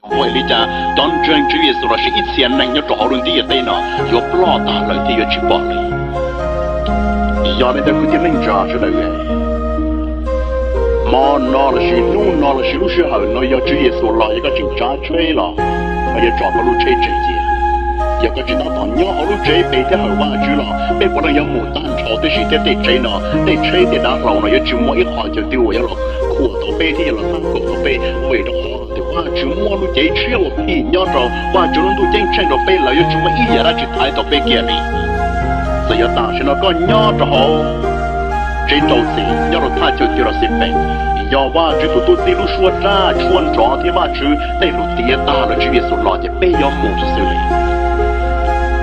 Vim li cas cov ntseeg Tswv Yexus lossis ib txhia neeg nyob rau hauv lub ntiaj teb no yuav ploj tag lawm thiab yuav tsis pom li? Yog li ntawd kwv tij neej tsa sawv daws, hmo no lossis hnub no lossis lub sij hawm no yog Tswv Yexus los, yog koj tseem tsav tsheb los, koj yuav tso koj lub tsheb tseg cia. Yog koj tseem tab tom nyob hauv lub tsev pe thiab hawm Vajtswv los, peb puav leej yuav mus tag nrho tib si thiab tej tsev no, tej tsheb tej dav hlau no yuav tsis muaj ib qho chaw twg uas yuav los khuam tau peb thiab yuav los tab kaum tau peb, vim rau qhov tias Vajtswv muab lub cev tshiab uas phim nyob rau Vajtswv lub ntuj ceeb tsheej rau peb lawm, yuav tsis muaj ib yam dab tsi thaiv tau peb kiag li. Txawm yog tam sim no koj nyob rau hauv tsev rau txim, nyob rau thaj chaw twg los xij peem, yog Vajtswv tus tub txib lub suab raj tshuab nrov thiab Vajtswv tej lus tiav tag lawm, Tswv Yexus los ces peb yuav mus xwb xwb li.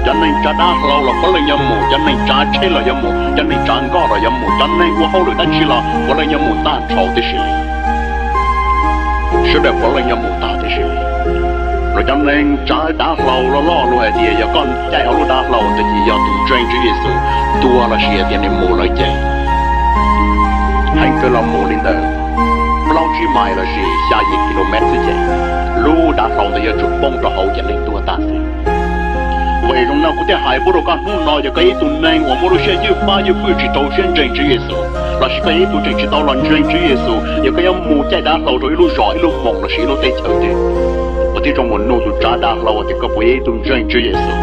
Cov neeg tsav dav hlau los puav leej yuav mus, cov neeg tsav tsheb los yuav mus, cov neeg tsav nkoj los yuav mus, cov neeg ua hauj lwm dab tsi los puav leej yuav mus tag nrho tib si li. Sawv daws puav leej yuav mus tag tib si li. Los cov neeg tsav dav hlau loj loj luag hais tias yog koj caij hauv lub dav hlau ntawd ces yog tus ntseeg Tswv Yexus tuag lossis hais tias nws mus lawm ces heev kawg los mus li ntawm plaub tsib mais lossis xya yim kilomev xwb ces lub dav hlau ntawd yuav tsum poob rau hauv ces neeg tuag tag xwb. Vim zoo no kuv thiaj hais pub rau koj hnub no, yog koj yog ib tug neeg uas muaj lub siab ywj fab ywj fwj tsis rau siab ntseeg Tswv Yexus, lossis koj yog ib tug tseem tsis tau los ntseeg Tswv Yexus, yog koj yuav mus caij dav hlau rau ib lub zos ib lub moos lossis ib lub teb chaws twg, kuv thiaj zoo mus nug tus tsav dav hlau tias koj puas yog ib tug ntseeg Tswv Yexus.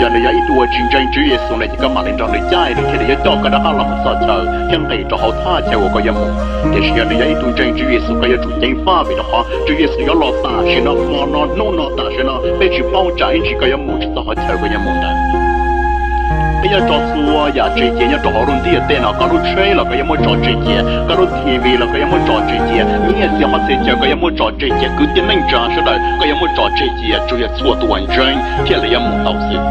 Yog nws yog ib tug uas tsis ntseeg Tswv Yexus no ces koj mam li nrog nws caij, nws thiaj li yuav coj koj rov qab los mus txog chaw thiab nqis rau hauv thaj chaw uas koj yuav mus. Tiam sis yog nws yog ib tug ntseeg Tswv Yexus, koj yuav tsum ceev faj, vim rau qhov Tswv Yexus yuav los tam sim no, hmo no, hnub no, tam sim no, peb tsis paub tsam ib ntsis koj yuav mus tsis txog qhov chaw koj yuav mus ntawd. Peb yuav tso txhua yam tseg cia nyob rau hauv lub ntiaj teb no, koj lub tsheb los koj yuav muab tso tseg cia, koj lub T V los koj yuav muab tso tseg cia, nyiaj txiag qhov txhia chaw koj yuav muab tso tseg cia, kwv tij neej tsa sawv daws koj yuav muab tso tseg cia, tsuas yog txhua tus uas ntseeg thiaj li yuav mus tau xwb.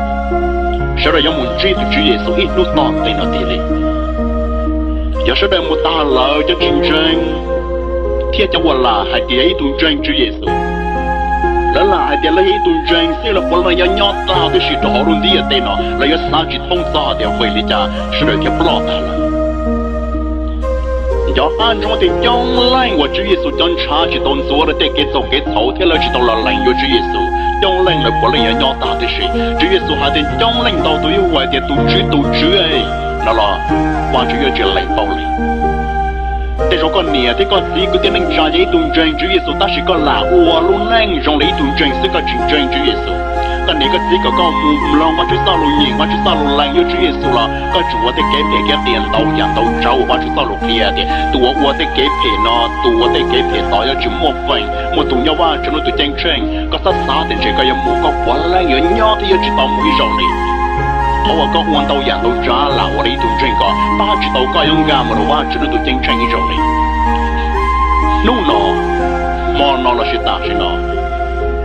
Sawv daws yuav mus ntsib tus Tswv Yexus ib hnub tom ntej no tiag li. Yog sawv daws mus tag lawm, cov tsis ntseeg thiab cov uas lam hais tias yog ib tug ntseeg Tswv Yexus, lawv lam hais tias lawv yog ib tug ntseeg xwb los puav leej yuav nyob tag tib si rau hauv lub ntiaj teb no, lawv yuav xav tsis thoob txog tias vim li cas sawv daws thiaj ploj tag lawm. Cov qab ntsoov tias coob leej uas Tswv Yexus cov ntshav tsis tau ntxuav lawv tej kev txaus kev txhaum thiab lawv tsis tau los lees yuav Tswv Yexus, coob leej lawv puav leej yuav nyob tag tib si. Tswv Yexus hais tias coob leej ntau tus yuav hu tias tus Tswv, tus Tswv no los Vajtswv yuav tsis lees paub li. Tej zaum koj niam thiab koj txiv kwv tij neej tsa yog ib tug ntseeg Tswv Yexus tab sis koj lam ua lub neej zoo li ib tug ntseeg xwb, koj tsis ntseeg Tswv Yexus. Koj niam koj txiv kom koj mus mloog Vajtswv txoj lus, nyeem Vajtswv txoj lus, lees yuav Tswv Yexus los koj tsuas ua tej kev phem kiag tias ntau yam ntau tsav uas Vajtswv txoj lus qhia tias tus uas ua tej kev phem no, tus ua tej kev phem tod yuav tsis muaj feem muaj tus nyob Vajtswv lub ntuj ceeb tsheej. Koj xav xav tias ntshe koj yuav mus, koj puav leej yuav nyob thiab yuav tsis tau mus ib zaug li. Qhov uas koj ua ntau yam ntau tsav lam ua li ib tug ntseeg ko pab tsis tau koj yuav nkag mus rau Vajtswv lub ntuj ceeb tsheej ib zaug li. Hnub no, hmo no lossis tam sim no,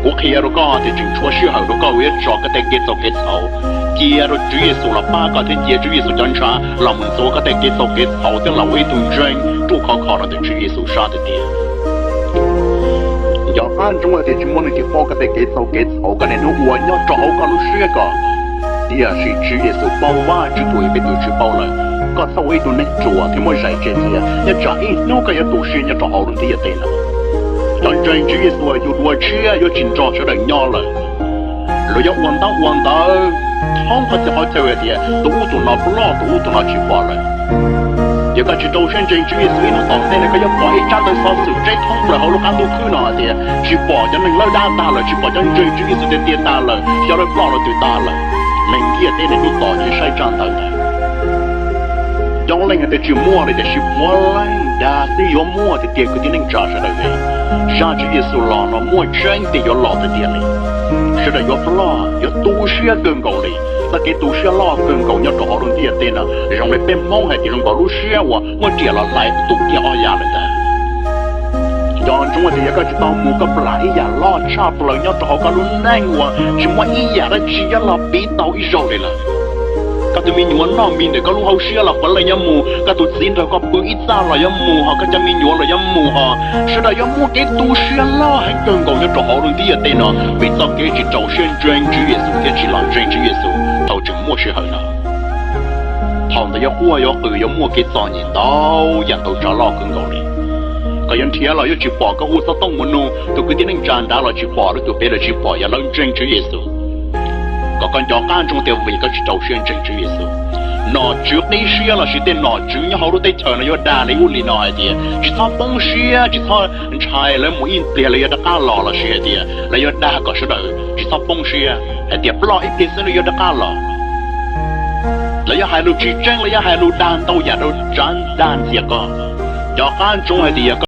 kuv qhia rau koj tias tseem tshuav sij hawm rau koj uas yuav tso koj tej kev txaus kev txhaum cia rau Tswv Yexus los pab koj thiab cia Tswv Yexus cov ntshav los mus ntxuav koj tej kev txaus kev txhaum thiab los ua ib tug ntseeg ruaj khov kho rau ntawm Tswv Yexus sab tiag tiag. Cov qab ntsoov tias tsis muaj leej twg paub koj tej kev txaus kev txhaum koj niaj hnub ua nyob rau hauv koj lub siab ko, tiam sis Tswv Yexus paub, Vajtswv tus Espíritus tsis paub lawm. Koj txhob ua ib tug neeg ruam thiab muab zais tseg cia, nyob tsam ib hnub koj yuav tu siab nyob rau hauv lub ntiaj teb no. Cov ntseeg Tswv Yexus yug dua tshiab yuav tsis nrog sawv daws nyob lawm. Luag yuav ua ntaub ua ntawv thoob qhov txhia qhov chaw hais tias tus ub tus no ploj, tus ub tus no tsis pom lawm. Yog koj tsis rau siab ntseeg Tswv Yexus, ib hnub tom ntej no koj yuav pom ib tsab ntawv xov xwm tseb thoob plaws hauv lub qab ntuj khwb no hais tias tsis pom cov neeg lawb dab tag lawm, tsis pom cov ntseeg Tswv Yexus tiag tiag tag lawm, xyov lawv ploj rau twg tag lawm. Neeg ntiaj teb no hnub tom tsis saib tsab ntawv ntawd. Coob leej hais tias tsis muaj li, tiam sis puav leej dag xwb yuav muaj tiag tiag kwv tij neej tsa sawv daws. Zaj Tswv Yexus los no muaj tseeb tiag yuav los tiag tiag li. Sawv daws yuav ploj, yuav tu siab kawg nkaus li. Txoj kev tu siab loj kawg nkaus nyob rau hauv lub ntiaj teb no zoo li peb Hmoob hais tias zoo nkaus lub siab uas muab riam los hlais tus kiag ob yav lawm ntag. Nco ntsoov tias yog koj tsis tau mus, koj plam ib yam loj tshaj plaws nyob rau hauv koj lub neej uas tsis muaj ib yam dab tsi yuav los piv tau ib zaug li lawm. Koj tus me nyuam noj mis ntawm koj lub hauv siab los puav leej yuav mus, koj tus txiv nrog koj pw ib txaj los yuav mus, ho koj cov me nyuam los yuav mus, ho sawv daws yuav muaj kev tu siab loj heev kawg nkaus nyob rau hauv lub ntiaj teb no vim txoj kev tsis rau siab ntseeg Tswv Yexus thiab tsis los ntseeg Tswv Yexus thaum tseem muaj sij hawm no. Thaum ntawd yuav quaj yuav qw, yuav muaj kev txom nyem ntau yam ntau tsav loj kawg nkaus li. Koj yuav nrhiav los yuav tsis pom, koj hu xov tooj mus nug tus kwv tij neej tsa nrad los tsis pom, lawv tus pem los tsis pom, yog lawv ntseeg Tswv Yexus. Kom koj nco qab ntsoov tias vim koj tsis rau siab ntseeg Tswv Yexus. Nom tswv qib siab los sis tej nom tswv nyob hauv lub teb chaws no yuav dag li ub li no hais tias tsis txhob poob siab, tsis txhob ntshai, lawv mus ib pliag lawv yuav rov qab los, los sis hais tias lawv yuav dag kom sawv daws tsis txhob poob siab, hais tias ploj ib pliag xwb lawv yuav rov qab los. Lawv yuav hais lus tsis tseeb, lawv yuav hais lus dag ntau yam rau tsav dag ntxias koj. Nco qab ntsoov hais tias yog